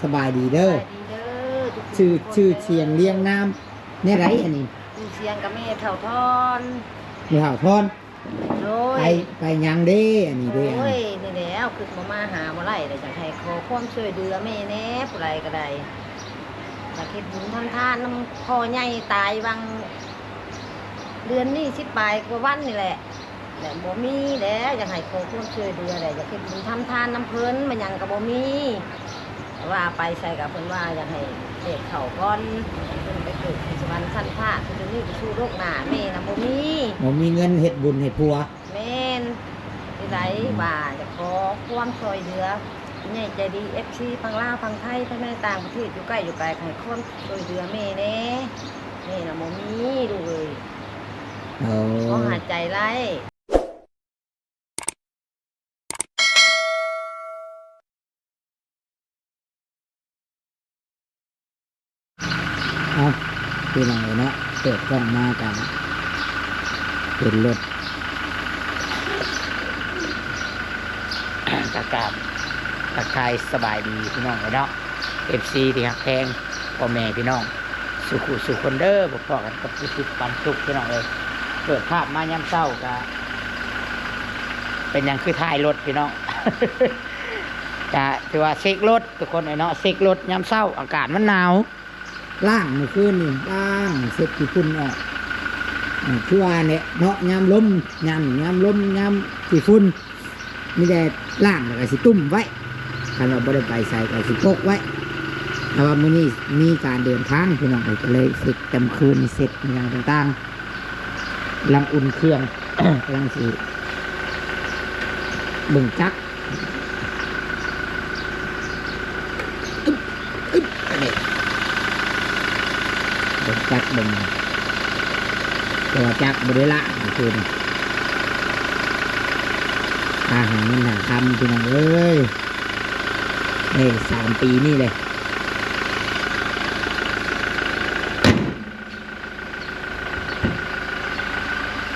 ສະບາຍດີເດີ ສະບາຍດີເດີທຸກຄົນ ຊື່ ຊື່ສຽງລຽງນາມແນວໃດອັນນີ້? ຊື່ສຽງກະແມ່ເຖົ້າທອນ ແມ່ເຖົ້າທອນ. ໂດຍ ໄປ ໄປຫຍັງເດ້ອັນນີ້ເດ້? ໂອ້ຍ ນີ້ແຫຼະ ຄຶດບໍ່ມາຫາບໍ່ໄດ້ ແລ້ວຢາກໃຫ້ຂໍຄວາມຊ່ວຍເຫຼືອແມ່ແດ່ ຜູ້ໃດກະໄດ້ ຢາກເຮັດບຸນທຳທານນຳພໍ່ໃຫຍ່ຕາຍຫວ່າງເດືອນນີ້ສິບປາຍກວ່າວັນນີ້ແຫຼະ ແລະ ບໍ່ມີແລ້ວ ຢາກໃຫ້ຂໍຄວາມຊ່ວຍເຫຼືອແຫຼະ ຢາກເຮັດບຸນທຳທານນຳເພິ່ນ ມາຫຍັງກະບໍ່ມີ ວ່າໄປໃສກະເພິ່ນວ່າຢາກໃຫ້ແຈກເຂົ້າກ່ອນ ເພິ່ນໄປເກີດຢູ່ສະຫວັນຊັ້ນຟ້າ ຄືດຽວນີ້ໄປສູ່ໂລກໜ້າ ແມ່ນະບໍ່ມີ ບໍ່ມີເງິນເຮັດບຸນໃຫ້ຜົວ. ແມ່ນ ຊິໄດ້ວ່າຢາກຂໍຄວາມຊ່ວຍເຫຼືອ ຜູ້ໃຫຍ່ໃຈດີ ເອັຟຊີ ຝັ່ງລາວຝັ່ງໄທ ທັງໃນຕ່າງປະເທດ ຢູ່ໃກ້ຢູ່ໄກ ໃຫ້ຄວາມຊ່ວຍເຫຼືອແມ່ແດ່ ແມ່ນະບໍ່ມີລູກເອີຍ ໂອ້ ຂໍຫາໃຈໄລ້. ເອົ້າ ພີ່ນ້ອງເອີຍເນາະ ເປີດກ້ອງມາກະເຫັນລົດ ກະກາບທັກທາຍສະບາຍດີພີ່ນ້ອງເອີຍເນາະ ເອັຟຊີ ທີ່ຮັກແພງ ພໍ່ແມ່ພີ່ນ້ອງສູ່ຄູ່ສູ່ຄົນເດີ ພົບພໍ້ກັນກັບຄລິບປັນສຸກພີ່ນ້ອງເອີຍ. ເປີດພາບມາຍາມເຊົ້າກະ ເປັນຫຍັງຄືຖ່າຍລົດພີ່ນ້ອງ? ກະຖືວ່າເຊັກລົດທຸກຄົນເອີຍເນາະ ເຊັກລົດຍາມເຊົ້າ ອາກາດມັນໜາວ ລ້າງມື້ຄືນນີ້ ລ້າງເຊັດຂີ້ຝຸ່ນອອກ ຄືວ່າແຫຼະເນາະ ຍາມລົມ ຍາມນີ້ຍາມລົມ ຍາມຂີ້ຝຸ່ນ ມີແຕ່ລ້າງແລ້ວກະຊິຕຸ້ມໄວ້ ຄັນວ່າບໍ່ໄດ້ໄປໃສກະຊິປົກໄວ້ ແຕ່ວ່າມື້ນີ້ມີການເດີນທາງພີ່ນ້ອງເອີຍ ກະເລີຍເຊັກແຕ່ມື້ຄືນນີ້ ເຊັກຫຍັງຕ່າງໆ ກຳລັງອຸ່ນເຄື່ອງ ກຳລັງຊິເບິ່ງຈັກ ອຶບ ອຶບ ອັນນີ້ ເບິ່ງຈັກເບິ່ງ ແຕ່ວ່າຈັກບໍ່ໄດ້ລ້າງຄືນ ຫາ ຫາເງິນຫາຄຳພີ່ນ້ອງເອີຍ ໄດ້ສາມປີນີ້ແຫຼະ.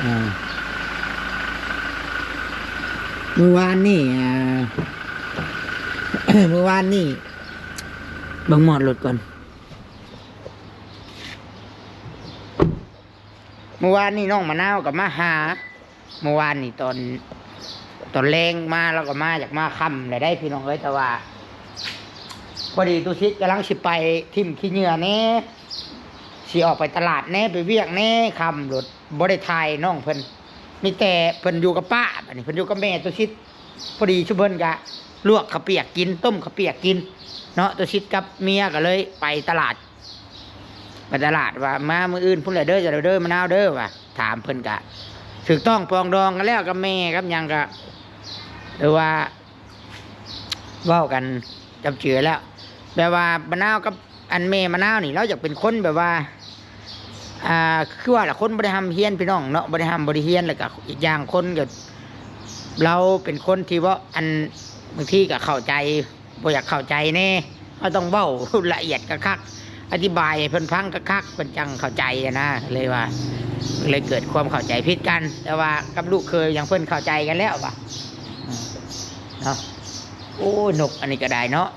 ອ່າ ມື້ວານນີ້ ອ່າ ມື້ວານນີ້ ເບິ່ງມອດລົດກ່ອນ ມື້ວານນີ້ນ້ອງມະນາວກະມາຫາ ມື້ວານນີ້ຕອນ ຕອນແລງມາ ລາວກະມາ ຢາກມາຄ່ຳແລ້ວໄດ໋ພີ່ນ້ອງເອີຍ ແຕ່ວ່າ ພໍດີຕຸສິດກຳລັງຊິໄປຖິ້ມຂີ້ເຫຍື້ອແດ່ ຊິອອກໄປຕະຫຼາດແດ່ ໄປວຽກແດ່ ຄ່ຳໂລດ ບໍ່ໄດ້ຖ່າຍນ້ອງເພິ່ນ ມີແຕ່ເພິ່ນຢູ່ກັບປ້າ ບາດນີ້ເພິ່ນຢູ່ກັບແມ່ຕຸສິດ ພໍດີຊຸມເພິ່ນກະລວກເຂົ້າປຽກກິນ ຕົ້ມເຂົ້າປຽກກິນເນາະ ຕຸສິດກັບເມຍກະເລີຍໄປຕະຫຼາດ ໄປຕະຫຼາດວ່າ ມາມື້ອື່ນພຸ້ນແຫຼະເດີ ເດີ ມະນາວເດີ ວ່າ ຖາມເພິ່ນກະຖືກຕ້ອງປອງດອງກັນແລ້ວກັບແມ່ກັບຫຍັງກະ ຫຼືວ່າເວົ້າກັນຈັບເຈືອແລ້ວ ແບບວ່າມະນາວກັບ ອັນແມ່ມະນາວນີ້ ລາວຢາກເປັນຄົນແບບວ່າ ອ່າ ຄືວ່າລະ ຄົນບໍ່ໄດ້ຮ່ຳຮຽນພີ່ນ້ອງເນາະ ບໍ່ໄດ້ຮ່ຳບໍ່ໄດ້ຮຽນ ແລ້ວກະອີກຢ່າງຄົນກະ ລາວເປັນຄົນທີ່ເວົ້າ ອັນ ບາງທີກະເຂົ້າໃຈ ບໍ່ຢາກເຂົ້າໃຈແດ່ ເຮົາຕ້ອງເວົ້າລະອຽດຄັກໆ ອະທິບາຍໃຫ້ເພິ່ນຟັງຄັກໆ ເພິ່ນຈັ່ງເຂົ້າໃຈຫັ້ນນະ ເລີຍວ່າ ເລີຍເກີດຄວາມເຂົ້າໃຈຜິດກັນ ແຕ່ວ່າກັບລູກເຂີຍຫຍັງເພິ່ນເຂົ້າໃຈກັນແລ້ວວ່າ ເນາະ ໂອ້ຍ ນົກອັນນີ້ກະໄດ້ເນາະ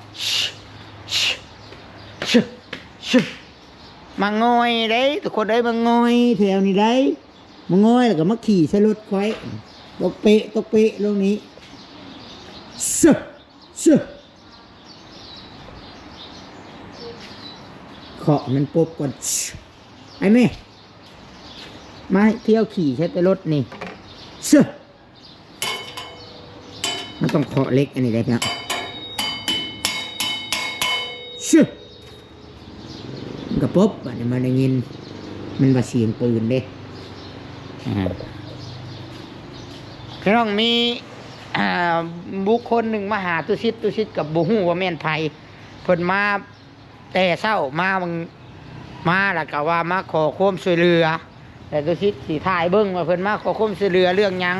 ມາງອຍເດ້ທຸກຄົນເອີຍ ມາງອຍແຖວນີ້ໄດ໋ ມາງອຍແລ້ວກະມາຂີ່ໃສ່ລົດຂ້ອຍ ຕົກເປະ ຕົກເປະລົງນີ້ ຊຶ ຊຶ ເຄາະໃຫ້ມັນປົບກ່ອນ ຊຶ ໄອ້ແມ່ ມາທ່ຽວຂີ່ໃສ່ແຕ່ລົດນີ້ ຊຶ. ມັນຕ້ອງເຄາະເຫຼັກອັນນີ້ໄດ້ພີ່ນ້ອງ ຊຶ ມັນກະປົບ ບາດນີ້ມາໄດ້ຍິນ ມັນວ່າສຽງປືນເດ້ ອ່າ ພີ່ນ້ອງ ມີ ອ່າ ບຸກຄົນໜຶ່ງມາຫາຕຸສິດ ຕຸສິດກະບໍ່ຮູ້ວ່າແມ່ນໃຜ ເພິ່ນມາ ແຕ່ເຊົ້າມາ ມາແລ້ວກະວ່າມາຂໍຄວາມຊ່ວຍເຫຼືອ ແລະ ຕຸສິດຊິຖ່າຍເບິ່ງວ່າເພິ່ນມາຂໍຄວາມຊ່ວຍເຫຼືອເລື່ອງຫຍັງ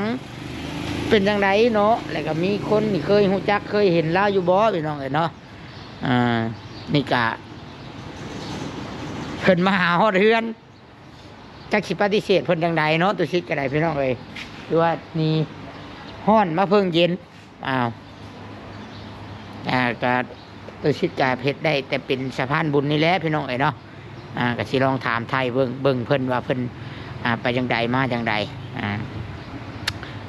ເປັນຈັ່ງໃດເນາະ ແລ້ວກະມີຄົນທີ່ເຄີຍຮູ້ຈັກເຄີຍເຫັນລາວຢູ່ບໍ່ ພີ່ນ້ອງເອີຍເນາະ ອ່າ ນີ້ກະເພິ່ນມາຫາຮອດເຮືອນ ຈັກຊິປະຕິເສດເພິ່ນຈັ່ງໃດເນາະ ຕຸສິດກະໄດ້ ພີ່ນ້ອງເອີຍ ຄືວ່ານີ້ຮ້ອນມາເພິ່ງເຢັນ ອ້າວ ອ່າ ກະ ຕຸສິດກະເຮັດໄດ້ແຕ່ເປັນສະພານບຸນນີ້ແຫຼະພີ່ນ້ອງເອີຍເນາະ. ອ່າ ກະຊິລອງຖາມໄຖ່ເບິ່ງ ເບິ່ງເພິ່ນວ່າເພິ່ນ ອ່າ ໄປຈັ່ງໃດມາຈັ່ງໃດ. ອ່າ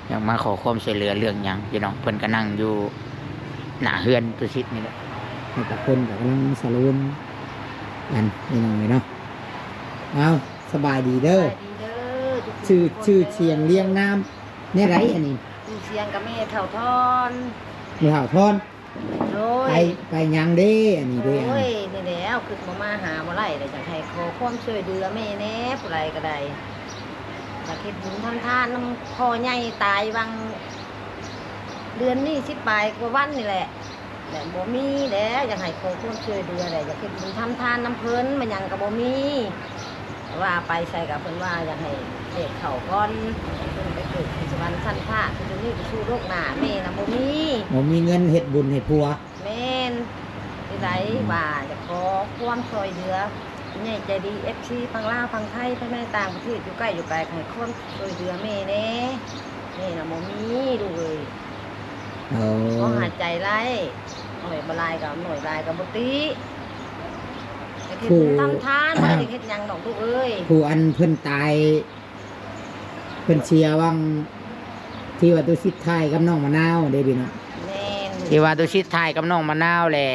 ຢາກມາຂໍຄວາມຊ່ວຍເຫຼືອເລື່ອງຫຍັງພີ່ນ້ອງ. ເພິ່ນກະນັ່ງຢູ່ໜ້າເຮືອນຕຸສິດນີ້ແຫຼະ ແລ້ວກະເພິ່ນກະກຳລັງສະຫຼວມກັນພີ່ນ້ອງເອີຍເນາະ. ເອົາ ສະບາຍດີເດີ ສະບາຍດີເດີ ຊື່ ຊື່ສຽງລຽງນາມແນວໃດອັນນີ້? ຊື່ສຽງກະແມ່ເຖົ້າທອນ ແມ່ເຖົ້າທອນ. ໂດຍ ໄປ ໄປຫຍັງເດ້ອັນນີ້ເດ້? ໂອ້ຍ ນີ້ແຫຼະ ຄຶດບໍ່ມາຫາບໍ່ໄດ້ເລີຍ ຢາກໃຫ້ຂໍຄວາມຊ່ວຍເຫຼືອແມ່ແດ່ ຜູ້ໃດກະໄດ້ ຢາກເຮັດບຸນທຳທານນຳພໍ່ໃຫຍ່ຕາຍຫວ່າງເດືອນນີ້ສິບປາຍກວ່າວັນນີ້ແຫຼະ ແລະ ບໍ່ມີແຫຼະ ຢາກໃຫ້ຂໍຄວາມຊ່ວຍເຫຼືອແຫຼະ ຢາກເຮັດບຸນທຳທານນຳເພິ່ນ ມາຫຍັງກະບໍ່ມີ. ວ່າໄປໃສກະເພິ່ນວ່າຢາກໃຫ້ແລກເຂົ້າກ່ອນ ເພິ່ນໄປເກີດຢູ່ສະຫວັນຊັ້ນຟ້າ ຄືດຽວນີ້ໄປສູ່ໂລກໜ້າ ແມ່ນະບໍ່ມີ ບໍ່ມີເງິນເຮັດບຸນໃຫ້ຜົວ. ແມ່ນ ທີ່ໃດ ອືມ ວ່າຢາກຂໍຄວາມຊ່ວຍເຫຼືອ ຜູ້ໃຫຍ່ໃຈດີ ເອັຟຊີ ຝັ່ງລາວຝັ່ງໄທ ພາຍໃນຕ່າງປະເທດ ຢູ່ໃກ້ຢູ່ໄກ ໃຫ້ຄວາມຊ່ວຍເຫຼືອແມ່ແດ່ ແມ່ນະບໍ່ມີລູກເອີຍ. ໂອ້ ຂໍຫາໃຈໄລ້ ໜ້ອຍບໍ່ຫຼາຍກະໜ້ອຍ ຫຼາຍກະບໍ່ຕິ ຢາກເຮັດບຸນທຳທານ ບໍ່ໄດ້ຢາກເຮັດຫຍັງດອກລູກເອີຍ. ຜູ້ອັນເພິ່ນຕາຍ ເພິ່ນເສຍຫວ່າງທີ່ວ່າຕຸສິດຖ່າຍກັບນ້ອງມະນາວເດ້ພີ່ນ້ອງ. ແມ່ນ ທີ່ວ່າຕຸສິດຖ່າຍກັບນ້ອງມະນາວແຫຼະ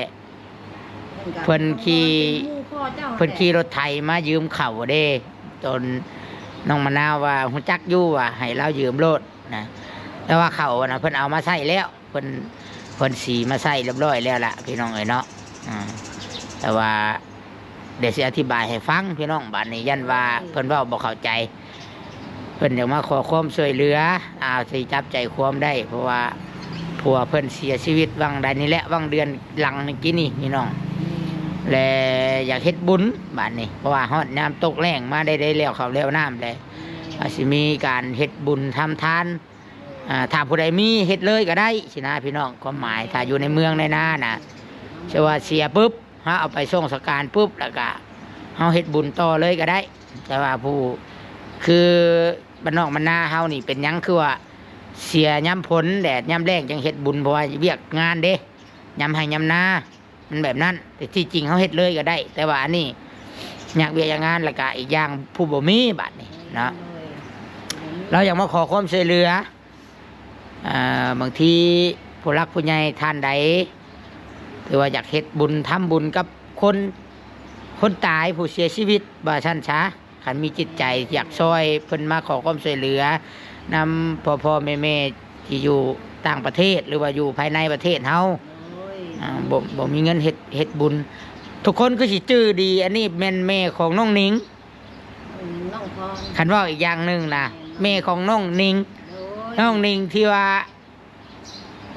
ເພິ່ນກະ ເພິ່ນຂີ່ ເພິ່ນຂີ່ລົດໄຖມາຢືມເຂົ້າເດ້ ຈົນນ້ອງມະນາວວ່າ ຮູ້ຈັກຢູ່ ວ່າໃຫ້ລາວຢືມໂລດນະ ແຕ່ວ່າເຂົ້ານະ ເພິ່ນເອົາມາໃຊ້ແລ້ວ ເພິ່ນ ເພິ່ນສີມາໃຊ້ຮຽບຮ້ອຍແລ້ວລະພີ່ນ້ອງເອີຍເນາະ. ອ່າ ແຕ່ວ່າ ດຽວຊິອະທິບາຍໃຫ້ຟັງພີ່ນ້ອງ ບາດນີ້ຢ້ານວ່າເພິ່ນເວົ້າບໍ່ເຂົ້າໃຈ ເພິ່ນຢາກມາຂໍຄວາມຊ່ວຍເຫຼືອ ອ່າ ຊິຈັບໃຈຄວາມໄດ້ ເພາະວ່າຜົວເພິ່ນເສຍຊີວິດຫວ່າງໃດນີ້ແຫຼະ ຫວ່າງເດືອນຫຼັງນີ້ກີ້ນີ້ພີ່ນ້ອງ ແລະ ຢາກເຮັດບຸນບາດນີ້ ເພາະວ່າຮອດຍາມຕົກແລ້ງມາໄດ້ ໄດ້ແລ້ວເຂົ້າແລ້ວນ້ຳແລ້ວ ອາດຊິມີການເຮັດບຸນທຳທານ. ອ່າ ຖ້າຜູ້ໃດມີເຮັດເລີຍກະໄດ້ຊີ້ນະພີ່ນ້ອງ ຄວາມໝາຍ ຖ້າຢູ່ໃນເມືອງໃນນານະ ເຊັ່ນວ່າເສຍປຶບ ເຮົາເອົາໄປສົ່ງສະການປຶບ ແລ້ວກະເຮົາເຮັດບຸນຕໍ່ເລີຍກະໄດ້. ແຕ່ວ່າຜູ້ ຄືບ້ານນອກບ້ານນາເຮົານີ້ ເປັນຫຍັງຄືວ່າເສຍຍາມຝົນແດດ ຍາມແລ້ງຈັ່ງເຮັດບຸນ ເພາະວ່າວຽກງານເດ້ ຍາມໄຮ່ຍາມນາ ມັນແບບນັ້ນ. ແຕ່ທີ່ຈິງເຮົາເຮັດເລີຍກະໄດ້ ແຕ່ວ່າອັນນີ້ຍາກວຽກຍາກງານ ແລ້ວກະອີກຢ່າງຜູ້ບໍ່ມີບາດນີ້ເນາະ ລາວຢາກມາຂໍຄວາມຊ່ວຍເຫຼືອ. ອ່າ ບາງທີຜູ້ຫຼັກຜູ້ໃຫຍ່ທ່ານໃດ ຫຼືວ່າຢາກເຮັດບຸນທຳບຸນກັບຄົນ ຄົນຕາຍ ຜູ້ເສຍຊີວິດວ່າຊັ້ນຊະ ຄັນມີຈິດໃຈຢາກຊ່ອຍ ເພິ່ນມາຂໍຄວາມຊ່ວຍເຫຼືອນຳພໍ່ໆແມ່ໆທີ່ຢູ່ຕ່າງປະເທດ ຫຼືວ່າຢູ່ພາຍໃນປະເທດເຮົາ ໂດຍ ອ່າ ບໍ່ ບໍ່ມີເງິນເຮັດ ເຮັດບຸນ. ທຸກຄົນຄືຊິຈື່ດີ ອັນນີ້ແມ່ນແມ່ຂອງນ້ອງນິງ ນ້ອງພອນ ຄັນເວົ້າອີກຢ່າງໜຶ່ງນະ ແມ່ຂອງນ້ອງນິງ ໂດຍ ນ້ອງນິງທີ່ວ່າ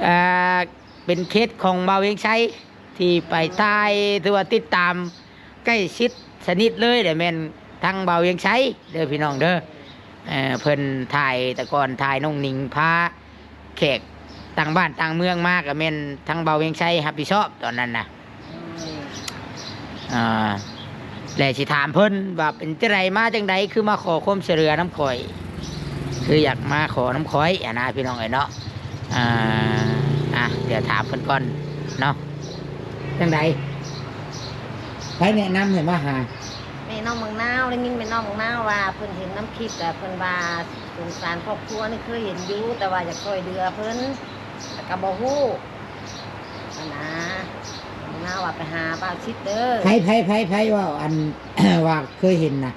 ອ່າ ເປັນເຂດຂອງບ່າວວຽງໄຊ ທີ່ໄປຖ່າຍ ຖືວ່າຕິດຕາມໃກ້ຊິດສະໜິດເລີຍ ແລະ ແມ່ນທາງບ່າວວຽງໄຊເດີພີ່ນ້ອງເດີ. ເອີ ເພິ່ນຖ່າຍ ແຕ່ກ່ອນຖ່າຍນ້ອງນິງພາແຂກຕ່າງບ້ານຕ່າງເມືອງມາ ກະແມ່ນທາງບ່າວວຽງໄຊຮັບຜິດຊອບຕອນນັ້ນນະ. ອ່າ ແລະຊິຖາມເພິ່ນວ່າເປັນຈັ່ງໃດມາຈັ່ງໃດ ຄືມາຂໍຄວາມຊ່ວຍເຫຼືອນຳຂ້ອຍ ຄືຢາກມາຂໍນຳຂ້ອຍຫັ້ນນະພີ່ນ້ອງເອີຍເນາະ. ອ່າ ອ່ະ ດຽວຖາມເພິ່ນກ່ອນເນາະ. ຈັ່ງໃດ ໃຜແນະນຳໃຫ້ມາຫາ? ແມ່ນ້ອງເມືອງນາວ ໄດ້ຍິນແມ່ນ້ອງເມືອງນາວວ່າເພິ່ນເຫັນນຳຄລິບ ແລ້ວເພິ່ນວ່າ ສົງສານຄອບຄົວນີ້ ເຄີຍເຫັນຢູ່ ແຕ່ວ່າຢາກຊ່ວຍເຫຼືອເພິ່ນ ແລ້ວກະບໍ່ຮູ້ຫັ້ນນະ. ເມືອງນາວວ່າໄປຫາບ່າວຊິດເດີ. ໃຜ ໃຜ ໃຜ ໃຜເວົ້າ ອັນ ວ່າເຄີຍເຫັນນະ?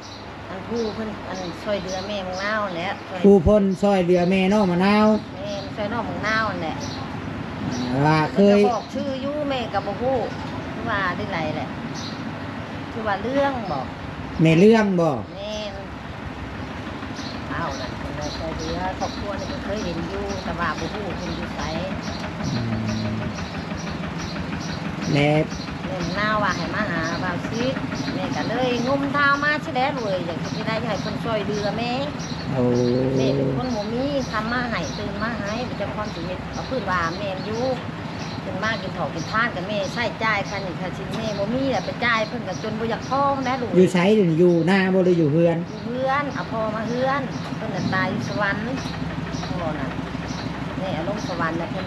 ອັນຜູ້ເພິ່ນ ອັນຊ່ວຍເຫຼືອແມ່ເມືອງນາວຫັ້ນແຫຼະ ຜູ້ເພິ່ນຊ່ວຍເຫຼືອແມ່ນ້ອງມະນາວ. ແມ່ນ ຊ່ວຍນ້ອງເມືອງນາວຫັ້ນແຫຼະ ວ່າເຄີຍ ເພິ່ນກະບອກຊື່ຢູ່ ແມ່ກະບໍ່ຮູ້ ຄືວ່າໄດ້ໃດແຫຼະ ຄືວ່າເລື່ອງບໍ? ແມ່ເລື່ອງບໍ? ແມ່ນ. ເອົາ ນັ້ນເພິ່ນວ່າຊ່ວຍເຫຼືອຄອບຄົວນີ້ກະເຄີຍເຫັນຢູ່ ແຕ່ວ່າບໍ່ຮູ້ເພິ່ນຢູ່ໃສ. ອືມ ແລະ ແມ່ນາວວ່າໃຫ້ມາຫາບ່າວຊິດ ແມ່ກະເລີຍງຸ້ມທ້າວມາຊີ້ແຫຼະເວີຍ ຢາກເຮັດຈັ່ງໃດ ຢາກໃຫ້ເພິ່ນຊ່ວຍເຫຼືອແມ່. ໂອ້ ແມ່ເປັນຄົນບໍ່ມີ ຄຳມາໃຫ້ ຕື່ມມາໃຫ້ ບໍ່ຈັກຄວາມຊິເຮັດ. ເພິ່ນວ່າແມ່ນຢູ່ ເພິ່ນມາກິນເຂົ້າກິນທານກະແມ່ໃຊ້ຈ່າຍຄ່ານີ້ຄ່າສິນແມ່ບໍ່ມີ ແລ້ວໄປຈ່າຍເພິ່ນກະຈົນບໍ່ຢາກພໍແລ້ວລູກ. ຢູ່ໃສດຽວນີ້ ຢູ່ນາບໍ່ ຫຼືຢູ່ເຮືອນ? ຢູ່ເຮືອນ ເອົາພໍ່ມາເຮືອນ ເພິ່ນນະຕາຍຢູ່ສະຫວັນ ພໍ່ນະ ແມ່ເອົາລົງສະຫວັນແລ້ວ ເພິ່ນ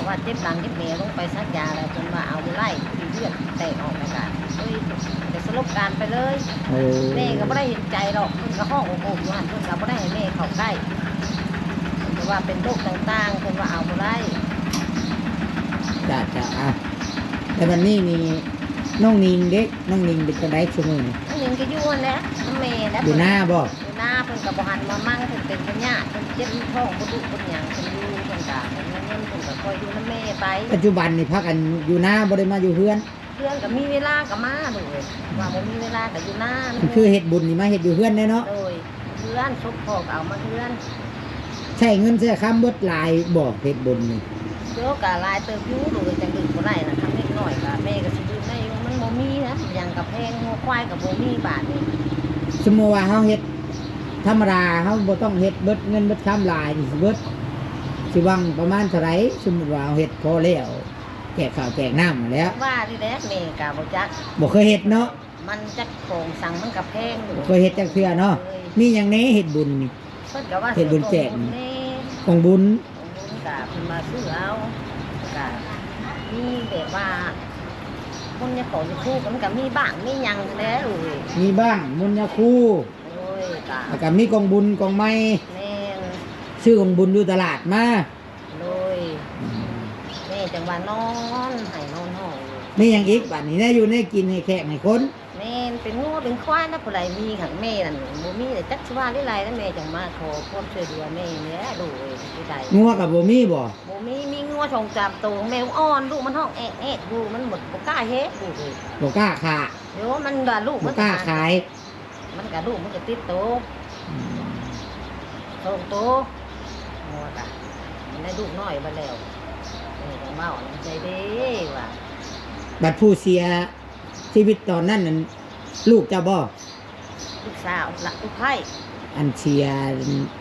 ວ່າເຈັບຫຼັງເຈັບແໜ້ ລົງໄປສັກຢາແລ້ວ ເພິ່ນວ່າເອົາບໍ່ໄດ້ ທີ່ເລືອດແຕກອອກ ແລ້ວກະ ໂອ້ຍ ກະສະຫຼົບການໄປເລີຍ. ໂອ້ ແມ່ກໍບໍ່ໄດ້ເຫັນໃຈດອກ ເພິ່ນກໍຮ້ອງໂອກໆຢູ່ຫັ້ນ ເພິ່ນກໍບໍ່ໄດ້ໃຫ້ແມ່ເຂົ້າໃກ້ ເພິ່ນກໍວ່າເປັນໂລກຕ່າງໆ ເພິ່ນວ່າເອົາບໍ່ໄດ້. ຈ້າໆ ອາ ແລ້ວບັດນີ້ນີ້ ນ້ອງນິງເດ້ ນ້ອງນິງເປັນຈັ່ງໃດຊຸມື້ນີ້? ນ້ອງນິງກໍຢູ່ຫັ້ນແຫຼະ ນຳແມ່ແຫຼະ ຢູ່ນາບໍ່? ຢູ່ນາ ເພິ່ນກໍບໍ່ຫັນມາມັ່ງ ເພິ່ນເປັນພະຍາດ ເພິ່ນເຈັບທ້ອງ ບໍ່ດຸບໍ່ຫຍັງ ເພິ່ນຢູ່ ເພິ່ນກໍບໍ່ມີເງິນ ເພິ່ນກໍຄ່ອຍຢູ່ນຳແມ່ໄປ. ປັດຈຸບັນນີ້ພາກັນຢູ່ນາ ບໍ່ໄດ້ມາຢູ່ເຮືອນ? ເຮືອນກໍມີເວລາກໍມາລູກເອີຍ ວ່າບໍ່ມີເວລາກໍຢູ່ນາ. ຄືເຮັດບຸນນີ້ມາເຮັດຢູ່ເຮືອນແດ່ເນາະ? ໂດຍ ເຮືອນ ສົບພໍ່ກໍເອົາມາເຮືອນ. ໃຊ້ເງິນໃຊ້ຄຳເບິດຫຼາຍບໍ່ ເຮັດບຸນນີ້? ໂດ ກໍຫຼາຍເຕີບຢູ່ລູກເອີຍ ຈັ່ງດື່ມບໍ່ໄດ້ນະ ຄຳເລັກນ້ອຍກໍແມ່ກໍຊິດື່ມໄດ້ຢູ່ ມັນບໍ່ມີນະ ຫຍັງກໍແພງ ງົວຄວາຍກໍບໍ່ມີບາດນີ້. ສົມມຸດວ່າເຮົາເຮັດທຳມະດາ ເຮົາບໍ່ຕ້ອງເຮັດເບິດເງິນເບິດຄຳຫຼາຍນີ້ ຊິເບິດ ຊິຫວັງປະມານເທົ່າໃດ? ສົມມຸດວ່າເຮົາເຮັດພໍແລ້ວ ແຈກເຂົ້າແຈກນ້ຳຫັ້ນແຫຼ້ວ. ວ່ານີ້ແຫຼະ ແມ່ກໍບໍ່ຈັກ ບໍ່ເຄີຍເຮັດເນາະ. ມັນຈັກຂອງສັງມັນກໍແພງຢູ່ ບໍ່ເຄີຍເຮັດຈັກເທື່ອເນາະ. ໂດຍ ມີຫຍັງແດ່ເຮັດບຸນນີ້? ເພິ່ນກໍວ່າເຮັດບຸນແຈກ ກອງບຸນແດ່ ກອງບຸນ ກອງບຸນກໍເພິ່ນວ່າຊື້ເອົາ ກໍມີແບບວ່າບຸນຍາຂອງຍາຄູ ມັນກໍມີບ້າງມີຫຍັງແດ່ເອີຍ ມີບ້າງບຸນຍາຄູ. ໂດຍ ກໍ ແລ້ວກໍມີກອງບຸນກອງໄມ້. ແມ່ນ ຊື້ກອງບຸນຢູ່ຕະຫຼາດມາ. ໂດຍ ອືມ ແມ່ຈັ່ງວ່ານອນໄຫ້ນອນຮ້ອງຢູ່. ມີຫຍັງອີກບາດນີ້ ແນວຢູ່ແນວກິນໃຫ້ແຂກໃຫ້ຄົນ? ແມ່ນ ເປັນງົວເປັນຄວາຍນະ ຜູ້ໃດມີຫັ້ນ ແມ່ນັ້ນບໍ່ມີແລ້ວ ຈັກຊິວ່າແນວໃດ ແມ່ຈັ່ງມາຂໍຄວາມຊ່ວຍເຫຼືອແມ່ນີ້ແຫຼະລູກເອີຍ. ຊິໄດ້ ງົວກໍບໍ່ມີບໍ່? ບໍ່ມີ ມີງົວສອງສາມໂຕ ແມ່ອ່ອນ ລູກມັນຮ້ອງແອດໆຢູ່ ມັນບໍ່ ບໍ່ກ້າເຮັດລູກເອີຍ ບໍ່ກ້າຂ້າ. ໂຍ ມັນວ່າລູກມັນບໍ່ກ້າຂາຍ ມັນກະລູກມັນກະຕິດໂຕ ອືມ ສອງໂຕ ງົວກະ ມັນໄດ້ລູກນ້ອຍເບິດແລ້ວ ເອີ ຈັ່ງເວົ້ານຳໃຈເດ້ວ່າ. ບັດຜູ້ເສຍຊີວິດຕອນນັ້ນນັ້ນ ລູກເຈົ້າບໍ່? ລູກສາວ ລະ ລູກໃພ້ ອັນເສຍ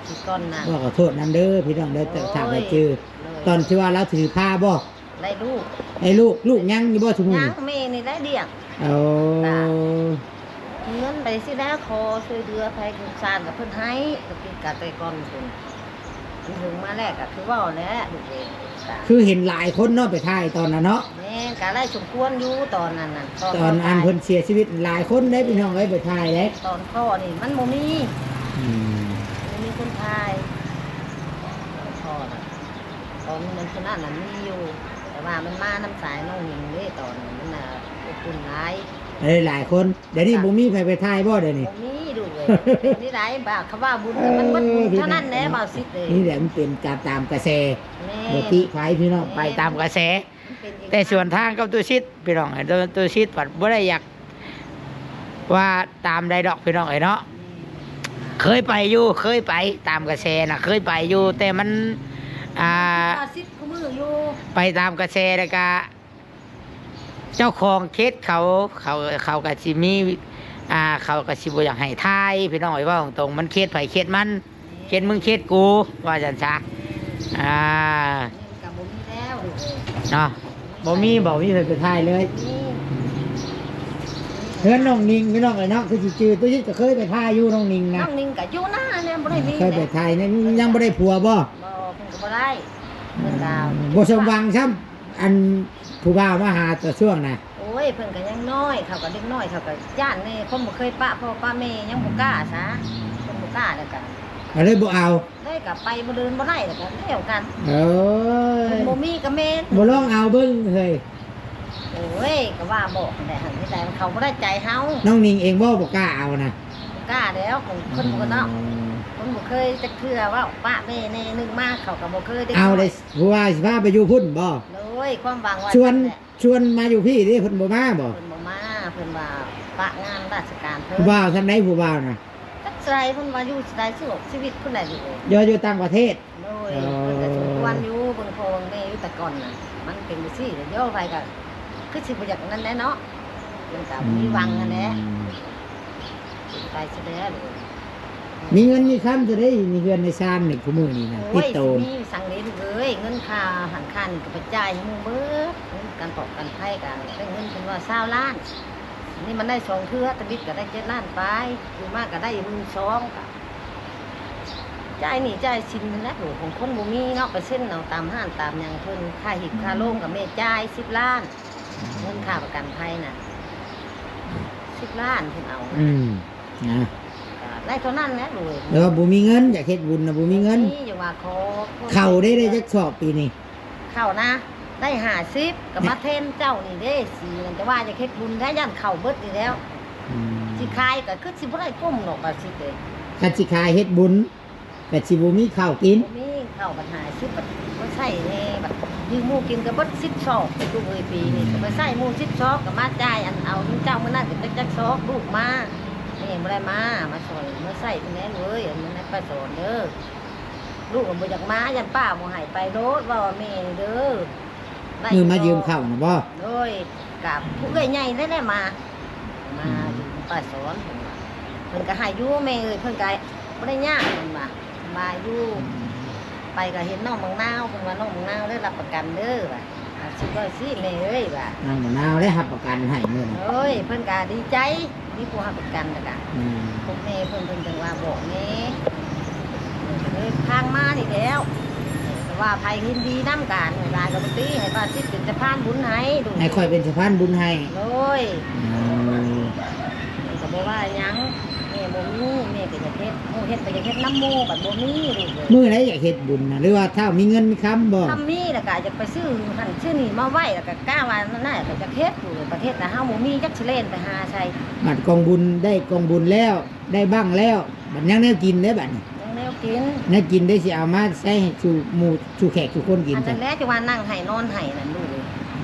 ທີ່ກ່ອນນັ້ນ ຂໍໂທດນຳເດີພີ່ນ້ອງເດີ ໂດຍ ຖ້າວ່າຈື່ ໂດຍ ຕອນທີ່ວ່າລາວຖືພາບໍ່? ໄດ້ລູກ ໄດ້ລູກ ລູກຍັງຢູ່ບໍ່ຊຸມື້ນີ້? ຍັງ ແມ່ນີ້ແຫຼະລ້ຽງ. ໂອ້ ກະເງິນໄປຊີ້ແຫຼະ ຂໍຊ່ວຍເຫຼືອໃຜສົງສານກະເພິ່ນໃຫ້ ກະຕິດກະແຕ່ກ່ອນພຸ້ນ ມັນເຖິງມາແລ້ວກະຄືເວົ້າແຫຼະລູກເອີຍ. ຄືເຫັນຫຼາຍຄົນເນາະໄປຖ່າຍຕອນນັ້ນເນາະ? ແມ່ນ ກະຫຼາຍສົມຄວນຢູ່ຕອນນັ້ນນະ ຕອນ ຕອນອັນເພິ່ນເສຍຊີວິດຫຼາຍຄົນເດ້ພີ່ນ້ອງເອີຍ ໄປຖ່າຍເດ້. ຕອນພໍ່ນີ້ມັນບໍ່ມີ ອືມ ບໍ່ມີຄົນຖ່າຍ ຕອນພໍ່ນະ. ຕອນນັ້ນຜູ້ນັ້ນນະມີຢູ່ ແຕ່ວ່າມັນມານຳສາຍນ້ອງຍິງເດ້ ຕອນນັ້ນມັນນະອົບອຸ່ນຫຼາຍ. ເອີ ຫຼາຍຄົນ ດຽວນີ້ ກະ ບໍ່ມີໃຜໄປຖ່າຍບໍ່ດຽວນີ້? ບໍ່ມີລູກເອີຍ ເປັນນີ້ໄດ໋ ບາດຄຳວ່າບຸນ ເອີ ມັນເບິດບຸນເທົ່ານັ້ນແຫຼະ ເບົາຊິດເອີຍ. ນີ້ແຫຼະມັນເປັນການຕາມກະແສ ແມ່ນ ບໍ່ຕິໃຜພີ່ນ້ອງ ແມ່ນ ໄປຕາມກະແສ ມັນເປັນ ແຕ່ສວນທາງກັບຕູ້ຊິດພີ່ນ້ອງ ຕູ້ຊິດພັດບໍ່ໄດ້ຢາກ ວ່າຕາມໃດດອກພີ່ນ້ອງເອີຍເນາະ. ເຄີຍໄປຢູ່ ເຄີຍໄປຕາມກະແສນະ ເຄີຍໄປຢູ່ ແຕ່ມັນ ອ່າ ສິບກວ່າມື້ຢູ່ ໄປຕາມກະແສ ແລ້ວກະເຈົ້າຂອງເຂດເຂົາ ເຂົາ ເຂົາກະຊິມີ ອ່າ ເຂົາກະຊິບໍ່ຢາກໃຫ້ຖ່າຍພີ່ນ້ອງເອີຍ ເວົ້າຕົງໆ ມັນເຂດໃຜເຂດມັນ. ເຂດມຶງເຂດກູ ວ່າຊັ້ນຊະ ອ່າ ກະບໍ່ມີແລ້ວເນາະ. ບໍ່ມີບໍ່ມີໃຜໄປຖ່າຍເລີຍ ອືມ ເຮືອນນ້ອງນິງພີ່ນ້ອງເອີຍເນາະ ຄືຊິຈື່ ຕູ້ຊິດກະເຄີຍໄປຖ່າຍຢູ່ ນ້ອງນິງນະ ນ້ອງນິງກະຢູ່ນາແຫຼະ ບໍ່ໄດ້ມີ ເຄີຍໄປຖ່າຍ ຍັງ ຍັງບໍ່ໄດ້ຜົວບໍ່? ບໍ່ ເພິ່ນກະບໍ່ໄດ້ ເພິ່ນກະ ອືມ ບໍ່ສົມຫວັງຊ້ຳ ອັນຜູ້ບ່າວມາຫາຕອນຊ່ວງນະ. ໂອ້ຍ ເພິ່ນກະຍັງນ້ອຍ ເຂົາກະເດັກນ້ອຍ ເຂົາກະຢ້ານແດ່ ຄົນບໍ່ເຄີຍປະພໍ່ປະແມ່ ຍັງບໍ່ກ້າຊະ ຄົນບໍ່ກ້າແລ້ວກະ ກະເລີຍບໍ່ເອົາ ເລີຍກະໄປບໍ່ເດີນບໍ່ໄດ້ ແລ້ວກະແລ້ວກັນ. ເອີ ເພິ່ນບໍ່ມີກະແມ່ນ ບໍ່ລອງເອົາເບິ່ງເຮີ້ຍ. ໂອ້ຍ ກະວ່າບອກຫັ້ນແຫຼະ ຫັ້ນເຮັດໃດມັນເຂົ້າບໍ່ໄດ້ໃຈເຮົາ. ນ້ອງນິງເອງບໍ່ ບໍ່ກ້າເອົານະ? ບໍ່ກ້າແລ້ວ ຄົນ ຄົນບໍ່ເນາະ ອືມ ຄົນບໍ່ເຄີຍຈັກເທື່ອ ເວົ້າປະແມ່ແນ່ ໜຶ່ງມາເຂົາກະບໍ່ເຄີຍ ເດັກນ້ອຍ ເອົາເດ້ ຜູ້ວ່າຊິພາໄປຢູ່ພຸ້ນບໍ່? ໂດຍ ຄວາມຫວັງວ່າ ຊວນ ຊັ້ນແຫຼະ. ຊວນມາຢູ່ພີ້ເດ້ ເພິ່ນບໍ່ມາບໍ່? ເພິ່ນບໍ່ມາ ເພິ່ນວ່າປະງານລາຊະການເພິ່ນ. ຜູ້ບ່າວຊຳໃດຜູ້ບ່າວນະ? ຈັກໃສ ເພິ່ນວ່າຢູ່ໃສ ຊິອອກຊີວິດພຸ້ນແຫຼະລູກເອີຍ. ຢູ່ ຢູ່ຕ່າງປະເທດ? ໂດຍ ເອີ ເພິ່ນກະສົມຄວນຢູ່ ເບິ່ງພໍ່ເບິ່ງແມ່ຢູ່ແຕ່ກ່ອນນະ ມັນເປັນຈັ່ງຊີ້ແຫຼະ ໂຍ ໃຜກະຄືຊິບໍ່ຢາກນັ້ນແຫຼະເນາະ ມັນກະບໍ່ມີຫວັງຫັ້ນແຫຼະ. ອືມ ໄປຊະແລ້ວ ມີເງິນມີຄຳເທົ່າໃດ ມີເຮືອນໃນຊານນີ້ ຄູ່ມື້ນີ້ນະ ໂອ້ຍ ຕິດໂຕ ຊິມີສັງເດລູກເອີຍ ເງິນຄ່າຫັ້ນຄ່ານີ້ກະໄປຈ່າຍໃຫ້ໝູ່ເບິດ ເງິນການປອກການໄພກະໄດ້ເງິນເພິ່ນວ່າຊາວລ້ານ ນີ້ມັນໄດ້ສອງເທື່ອ ຕະບິດກະໄດ້ເຈັດລ້ານປາຍ ຢູ່ມາກະໄດ້ໝື່ນສອງ ກະ ຈ່າຍໜີ້ຈ່າຍສິນຫັ້ນແຫຼະ ຂອງຄົນບໍ່ມີເນາະ ກະເຊັນເອົາຕາມຮ້ານຕາມຫຍັງເພິ່ນ ຄ່າຮີດຄ່າໂລງກະແມ່ຈ່າຍສິບລ້ານ ເງິນຄ່າປະກັນໄພນະ ສິບລ້ານເພິ່ນເອົາ ອືມ ນະ ກະໄດ້ເທົ່ານັ້ນແຫຼະ ໂດຍ ແຕ່ວ່າບໍ່ມີເງິນ ຢາກເຮັດບຸນນະ ບໍ່ມີເງິນ ນີ້ ຢ່າວ່າຂໍ ເຂົ້າໄດ້ ໄດ້ຈັກສອບປີນີ້? ເຂົ້ານະ ໄດ້ຫ້າສິບ ກະມາແທນເຈົ້ານີ້ເດ້ ສີນັ້ນ ແຕ່ວ່າຢາກເຮັດບຸນແທ້ ຢ້ານເຂົ້າເບິດນີ້ແລ້ວ ອືມ ຊິຂາຍກະຄືຊິບໍ່ໄດ້ກຸ້ມດອກ ວ່າຊິເດ້ ຄັນຊິຂາຍເຮັດບຸນ ແຕ່ຊິບໍ່ມີເຂົ້າກິນ ບໍ່ມີເຂົ້າບັດຫ້າສິບ ບັດບໍ່ໃຊ້ແດ່ ບັດຢືມໝູ່ກິນກະເບິດສິບຊອກ ຕູ້ເອີຍ ປີນີ້ ອືມ ກະບໍ່ໃຊ້ໝູ່ສິບຊອກ ກະມາຈ່າຍອັນເອົາເງິນເຈົ້າມື້ນັ້ນກະຈັກຈັກຊອກ ລູກມາ ແມ່ບໍ່ໄດ້ມາ ມາຊ່ອຍ ມາໃຊ້ເພິ່ນແດ່ເອີຍ ອັນນັ້ນໃຫ້ປ້າສອນເດີ ລູກກະບໍ່ຢາກມາ ຢ້ານປ້າບໍ່ໃຫ້ໄປໂລດ ເວົ້າວ່າແມ່ນີ້ເດີ. ມື້ມາຢືມເຂົ້ານະບໍ? ໂດຍ ກະຜູ້ເອື້ອຍໃຫຍ່ນັ້ນແຫຼະມາ ມາ ອືມ ຢືມປ້າສອນ ເພິ່ນວ່າ ເພິ່ນກະໃຫ້ຢູ່ແມ່ເອີຍ ເພິ່ນກະບໍ່ໄດ້ຍາກ ເພິ່ນວ່າ ມາຢູ່ ອືມ ໄປກະເຫັນນ້ອງບັກນາວ ເພິ່ນວ່ານ້ອງບັກນາວໄດ້ຮັບປະກັນເດີວ່າ ອາ ຊິເວົ້າຊີ້ແມ່ເອີຍວ່າ ນ້ອງບັກນາວໄດ້ຮັບປະກັນໃຫ້ມື້ນັ້ນ ໂດຍ ເພິ່ນກະດີໃຈ. ມີຜູ້ຮັບປະກັນແລ້ວກະ ອືມ ພວກແມ່ເພິ່ນ ເພິ່ນຈັ່ງວ່າບອກແດ່ ເລີຍທາງມານີ້ແລ້ວ ແຕ່ວ່າໃຜເຫັນດີນຳກະໜ່ວຍຫຼາຍກະບໍ່ຕິ ໃຫ້ປ້າຊິດເປັນສະພານບຸນໃຫ້ ໃຫ້ຂ້ອຍເປັນສະພານບຸນໃຫ້ ໂດຍ ອືມ ເພິ່ນກະບໍ່ວ່າຫຍັງ ແມ່ບໍ່ມີ ແມ່ກະຢາກເຮັດ ໝູ່ເຮັດກະຢາກເຮັດນຳໝູ່ ບັດບໍ່ມີລູກເອີຍ ມື້ໃດຢາກເຮັດບຸນນະ ຫຼືວ່າຖ້າມີເງິນມີຄຳບໍ? ຖ້າມີແລ້ວກະຢາກໄປຊື້ຫັ້ນຊື້ນີ້ມາໄວ້ ກະກະວ່ານັ້ນນະ ກະຈະເຮັດຢູ່ປະເທດລະ ເຮົາບໍ່ມີຈັກຊິແລ່ນໄປຫາໃສ ບັດກອງບຸນ ໄດ້ກອງບຸນແລ້ວ ໄດ້ບັ້ງແລ້ວ ບັດຍັງແນວກິນເດ້ບັດນີ້ ຍັງແນວກິນ ແນວກິນໄດ້ຊິເອົາມາໃຊ້ໃຫ້ສູ່ໝູ່ສູ່ແຂກສູ່ຄົນກິນ ອັນນັ້ນແຫຼະ ຈັ່ງວ່ານັ່ງໄຫ້ນອນໄຫ້ນັ້ນລູກເອີຍ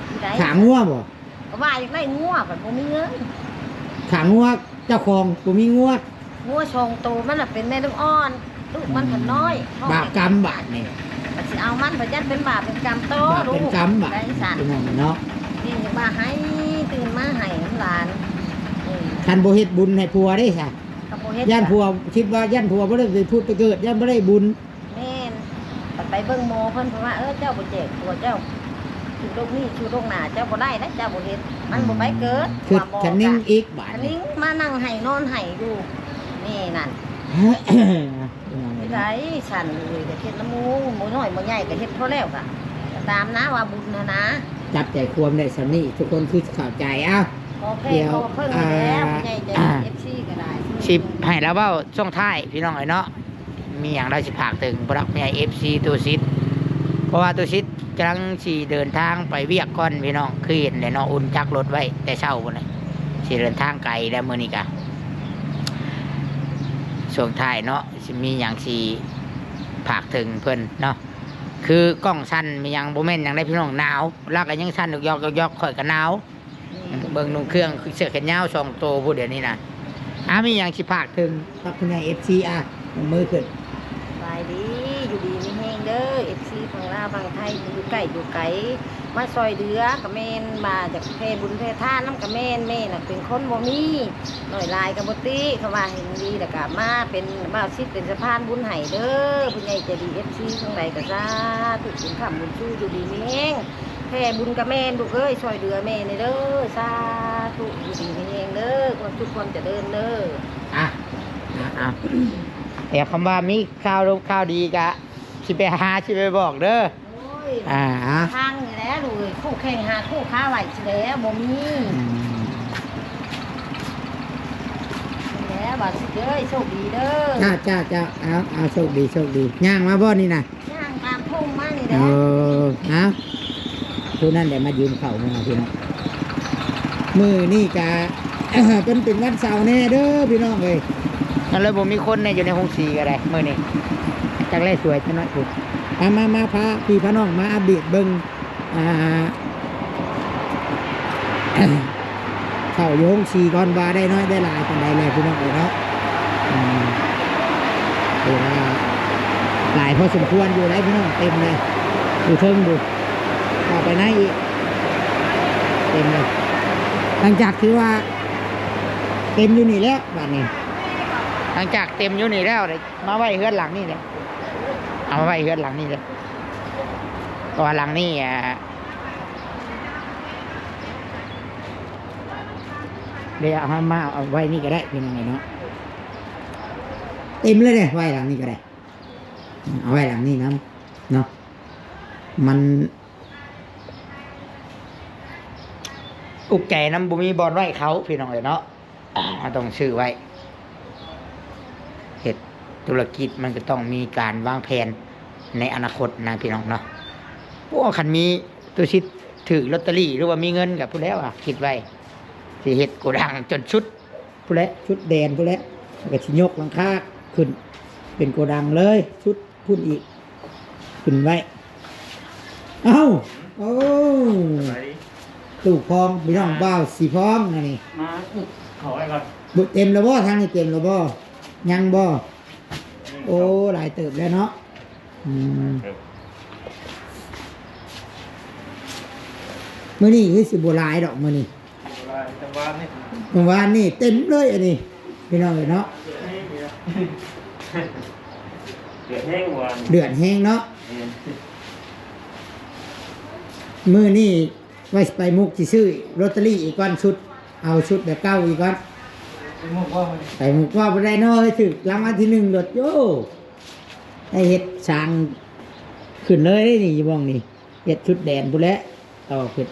ຂາງົວບໍ? ກະວ່າຢາກໄດ້ງົວ ບັດບໍ່ມີເງິນ ຂາງົວ ເຈົ້າຂອງບໍ່ມີງົວ ງົວສອງໂຕ ມັນນະເປັນແມ່ລູກອ່ອນ ລູກມັນພັນນ້ອຍ ອືມ ບາບກຳບາດນີ້ ບັດຊິເອົາມັນ ບັດຢ້ານເປັນບາບເປັນກຳຕໍ່ ບາບເປັນກຳບາດ ລູກໄດ້ຊັ້ນ ພີ່ນ້ອງເນາະ ນີ້ຍັງວ່າໃຫ້ຕື່ນມາໃຫ້ນຳຫຼານ ເອີ ຄັນບໍ່ເຮັດບຸນໃຫ້ຜົວເດ້ຊະ ກະບໍ່ເຮັດ ຢ້ານຜົວ ຄິດວ່າຢ້ານຜົວບໍ່ໄດ້ໄປຜຸດໄປເກີດ ຢ້ານບໍ່ໄດ້ບຸນ ແມ່ນ ບັດໄປເບິ່ງໝໍເພິ່ນ ເພິ່ນວ່າ ເອີ ເຈົ້າບໍ່ແຈກຜົວເຈົ້າ ຄືໂລກນີ້ ຄືໂລກໜ້າ ເຈົ້າບໍ່ໄດ້ນະ ເຈົ້າບໍ່ເຮັດ ມັນບໍ່ໄປເກີດ ອືມ ຄິດ ວ່າໝໍ ຄະນິງອີກບາດ ຄະນິງມານັ່ງໄຫ້ນອນໄຫ້ຢູ່ ແມ່ນັ້ນ ເຮັດໄດ້ຊັ້ນເອີຍ ກະເຮັດນຳໝູ່ ໝູ່ນ້ອຍໝູ່ໃຫຍ່ກະເຮັດພໍແລ້ວ ກະ ກະຕາມນະວ່າບຸນຫັ້ນນະ ຈັບໃຈຄວາມໄດ້ສ່ຳນີ້ ທຸກຄົນຄືຊິເຂົ້າໃຈ ເອົ້າ ຂໍແພງ ດຽວ ຂໍເພິ່ງນີ້ແຫຼະ ອ່າ ຜູ້ໃຫຍ່ໃຈດີ ອ່າ ເອັຟຊີ ກະໄດ້ ຊິໃຫ້ລາວເວົ້າຊ່ວງທ້າຍ ພີ່ນ້ອງເອີຍເນາະ ມີຫຍັງລາວຊິຝາກເຖິງຜູ້ຫຼັກຜູ້ໃຫຍ່ ເອັຟຊີ ຕູຊິດ ເພາະວ່າຕູຊິດກຳລັງຊິເດີນທາງໄປວຽກກ່ອນ ພີ່ນ້ອງ ຄືເຫັນແຫຼະເນາະ ອຸ່ນຈັກລົດໄວ້ແຕ່ເຊົ້າພຸ້ນນະ ຊິເດີນທາງໄກແລ້ວມື້ນີ້ກະ ຊ່ວງທ້າຍເນາະ ຊິມີຫຍັງຊິຝາກເຖິງເພິ່ນເນາະ ຄືກ້ອງສັ່ນມີຫຍັງ ບໍ່ແມ່ນຫຍັງໃດພີ່ນ້ອງ ໜາວ ລາວກະຍັງສັ່ນຢອກໆ ຂ້ອຍກະໜາວ. ອືມ ເບິ່ງນຸ່ງເຄື່ອງເສື້ອແຂນຍາວສອງໂຕພຸ້ນດຽວນີ້ນະ ອາ ມີຫຍັງຊິຝາກເຖິງກັບຜູ້ໃຫຍ່ ເອັຟຊີ ອາ ຍົກມືຂຶ້ນ ສະບາຍດີ ຢູ່ດີມີແຮງເດີ ເອັຟຊີ ຝັ່ງລາວຝັ່ງໄທ ຢູ່ໃກ້ຢູ່ໄກ ມາຊ່ອຍເຫຼືອກະແມ່ນ ມາຈາກແຜ່ບຸນແຜ່ທານນຳກະແມ່ນ ແມ່ນະເປັນຄົນບໍ່ມີ ໜ້ອຍຫຼາຍກະບໍ່ຕິ ຄຳວ່າເຫັນດີແລ້ວກະມາເປັນບ່າວຊິດເປັນສະພານບຸນໃຫ້ເດີ ຜູ້ໃຫຍ່ໃຈດີ ເອັຟຊີ ທາງໃດກະສາທຸ ບຸນຄ້ຳບຸນຊູ ຢູ່ດີມີແຮງ ແຜ່ບຸນກະແມ່ນລູກເອີຍ ຊ່ອຍເຫຼືອແມ່ແດ່ເດີ ສາທຸ ຢູ່ດີມີແຮງເດີ ຄວາມສຸກຄວາມຈະເລີນເດີ ອ່ະ ອ່ະ ອ່ະ ດຽວຄຳວ່າມີຂ່າວລົມຂ່າວດີກະຊິໄປຫາ ຊິໄປບອກເດີ ໂອ້ຍ ອ່າ ທາງນີ້ແຫຼະລູກເອີຍ ຄູ່ແຂ່ງຫາຄູ່ຄ້າໄວ້ຊິແຫຼະ ບໍ່ມີ ອືມ ນີ້ແຫຼະ ບາດຊິດເດີ ໂຊກດີເດີ ຈ້າ ຈ້າ ຈ້າ ເອົາ ເອົາ ໂຊກດີ ໂຊກດີ ຍ່າງມາບໍ່ນີ້ນະ? ຍ່າງຕາມທົ່ງມານີ້ແຫຼະ ເອີ ເອົາ ຜູ້ນັ້ນແຫຼະມາຢືມເຂົ້າມື້ນັ້ນພີ່ນ້ອງ ມື້ນີ້ກະ ເປັນ ເປັນວັນເສົາແດ່ເດີພີ່ນ້ອງເອີຍ ກໍເລີຍບໍ່ມີຄົນແດ່ຢູ່ໃນໂຮງສີກໍໄດ້ມື້ນີ້ ຈັກແລສວຍຈັກໜ້ອຍພຸ້ນ ມາ ມາ ມາ ພາພີ່ພານ້ອງມາອັບເດດເບິ່ງ ອ່າ ເຂົ້າຢູ່ໂຮງສີກ່ອນວ່າໄດ້ນ້ອຍໄດ້ຫຼາຍປານໃດແລ້ວພີ່ນ້ອງເອີຍເນາະ ອືມ ຖືວ່າຫຼາຍພໍສົມຄວນຢູ່ໄດ໋ພີ່ນ້ອງ ເຕັມເລີຍ ຢູ່ເທິງພຸ້ນ ເຂົ້າໄປໃນອີກ ເຕັມເລີຍ ຫຼັງຈາກທີ່ວ່າເຕັມຢູ່ນີ້ແລ້ວບາດນີ້ ຫຼັງຈາກເຕັມຢູ່ນີ້ແລ້ວ ມາໄວ້ເຮືອນຫຼັງນີ້ແຫຼະ ເອົາມາໄວ້ເຮືອນຫຼັງນີ້ແຫຼະ ເພາະວ່າຫຼັງນີ້ ອ່າ ດຽວເອົາມາ ເອົາໄວ້ນີ້ກໍໄດ້ພີ່ນ້ອງເອີຍເນາະ ເຕັມເລີຍເດ້ ໄວ້ຫຼັງນີ້ກໍໄດ້ ເອົາໄວ້ຫຼັງນີ້ນຳເນາະ ມັນອຸກໃຈນຳ ບໍ່ມີບ່ອນໄວ້ເຂົາ ພີ່ນ້ອງເອີຍເນາະ. ອ່າ ເຮົາຕ້ອງຊື້ໄວ້ ເຮັດທຸລະກິດມັນກໍຕ້ອງມີການວາງແຜນໃນອະນາຄົດນະ ພີ່ນ້ອງເນາະ. ໂອ້ ຄັນມີ ຕຸສິດຖືກລອດເຕີຣີ ຫຼືວ່າມີເງິນກໍພຸ້ນແຫຼະ ຄິດໄວ້ ຊິເຮັດໂກດັງຈົນສຸດ ພຸ້ນແຫຼະ ສຸດແດນພຸ້ນແຫຼະ ແລ້ວກໍຊິຍົກຫຼັງຄາຂຶ້ນເປັນໂກດັງເລີຍ ສຸດພຸ້ນອີກ ຂຶ້ນໄວ້. ເອົ້າ ໂອ້ ສະບາຍດີ ຕູ້ພອງ ພີ່ນ້ອງບ່າວສີພອງ ອັນນີ້ ມາ ເຂົ້າໄວ້ກ່ອນ. ບໍ່ ເຕັມແລ້ວບໍ່? ທາງນີ້ເຕັມແລ້ວບໍ່? ຍັງບໍ່? ໂອ້ ຫຼາຍເຕີບແລ້ວເນາະ. ອືມ ມື້ນີ້ຄືຊິບໍ່ຫຼາຍດອກ ມື້ນີ້ ບໍ່ຫຼາຍ ແຕ່ວານນີ້ ເມື່ອວານນີ້ເຕັມເລີຍ ອັນນີ້ ພີ່ນ້ອງເອີຍເນາະ. ເດືອດແຮງ ເມື່ອວານ ເດືອດແຮງເນາະ. ແມ່ນ ມື້ນີ້ວ່າຊິໄປມຸກ ຊິຊື້ລອດເຕີຣີອີກກ່ອນ ຊຸດ ເອົາຊຸດແບບເກົ່າອີກກ່ອນ. ໄປມຸກບໍ່? ໄປມຸກບໍ່ ບໍ່ໄດ້ເນາະ ຖືກລາງວັນທີໜຶ່ງໂລດ ໂອ້ ໄດ້ເຮັດສ້າງຂຶ້ນເລີຍເດ້ນີ້ ຢູ່ໝ່ອງນີ້ ເຮັດສຸດແດນພຸ້ນແຫຼະ ຕໍ່ຂຶ້ນ.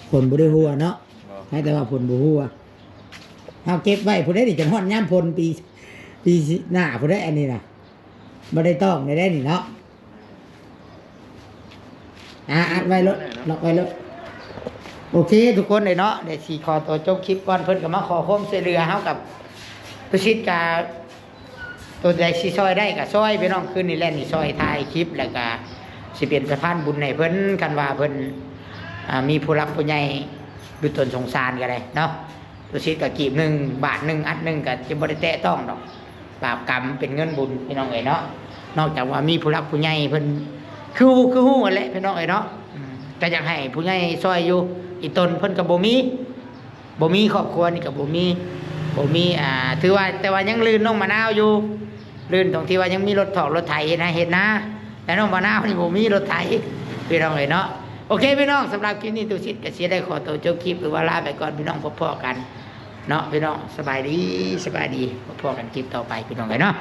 ຝົນບໍ່ໄດ້ຫົວເນາະ ບໍ່ ໃຫ້ແຕ່ວ່າຝົນບໍ່ຫົວ. ເຮົາເກັບໄວ້ພຸ້ນເດ້ນີ້ ຈົນຮອດຍາມຝົນປີ ປີໜ້າພຸ້ນເດ້ ອັນນີ້ນະ ບໍ່ໄດ້ຕ້ອງໄດ້ນີ້ເນາະ. ອ່າ ອັດໄວ້ໂລດ ລັອກໄວ້ໂລດ. ໂອເຄ ທຸກຄົນເອີຍເນາະ ດຽວຊິຂໍຕົວຈົບຄລິບກ່ອນ. ເພິ່ນກໍມາຂໍຄວາມຊ່ວຍເຫຼືອເຮົາກັບຕຸສິດ ກະ ໂຕໃດຊິຊ່ອຍໄດ້ກໍຊ່ອຍ ພີ່ນ້ອງ. ຄືນນີ້ແຫຼະນີ້ ຊ່ອຍຖ່າຍຄລິບ ແລ້ວກໍຊິເປັນສະພານບຸນໃຫ້ເພິ່ນ ຄັນວ່າເພິ່ນ ອ່າ ມີຜູ້ຫຼັກຜູ້ໃຫຍ່ດຸຕົນສົງສານກໍໄດ້ເນາະ. ຕຸສິດກໍກີບໜຶ່ງ ບາດໜຶ່ງ ອັດໜຶ່ງ ກໍຈະບໍ່ໄດ້ແຕະຕ້ອງດອກ ບາບກຳເປັນເງິນບຸນ ພີ່ນ້ອງເອີຍເນາະ. ນອກຈາກວ່າມີຜູ້ຫຼັກຜູ້ໃຫຍ່ເພິ່ນ ຄື ຄືຮູ້ຫັ້ນແຫຼະ ພີ່ນ້ອງເອີຍເນາະ. ອືມ ກໍຢາກໃຫ້ຜູ້ໃຫຍ່ຊ່ອຍຢູ່ ອີ່ຕົນເພິ່ນກໍບໍ່ມີ ບໍ່ມີ ຄອບຄົວນີ້ກໍບໍ່ມີ ບໍ່ມີ ອ່າ ຖືວ່າ ແຕ່ວ່າຍັງລື່ນນ້ອງມະນາວຢູ່ ລື່ນຕົງທີ່ວ່າຍັງມີລົດຖອກລົດໄຖເຮັດໄຮ່ເຮັດນາ ແຕ່ນ້ອງມະນາວນີ້ບໍ່ມີລົດໄຖ ພີ່ນ້ອງເອີຍເນາະ. ໂອເຄ ພີ່ນ້ອງ ສຳລັບຄລິບນີ້ ຕຸສິດກໍຊິໄດ້ຂໍຕົວຈົບຄລິບ ຫຼືວ່າລາໄປກ່ອນ ພີ່ນ້ອງ ພົບພໍ້ກັນເນາະ ພີ່ນ້ອງ. ສະບາຍດີ ສະບາຍດີ ພົບພໍ້ກັນຄລິບຕໍ່ໄປ ພີ່ນ້ອງເອີຍເນາະ.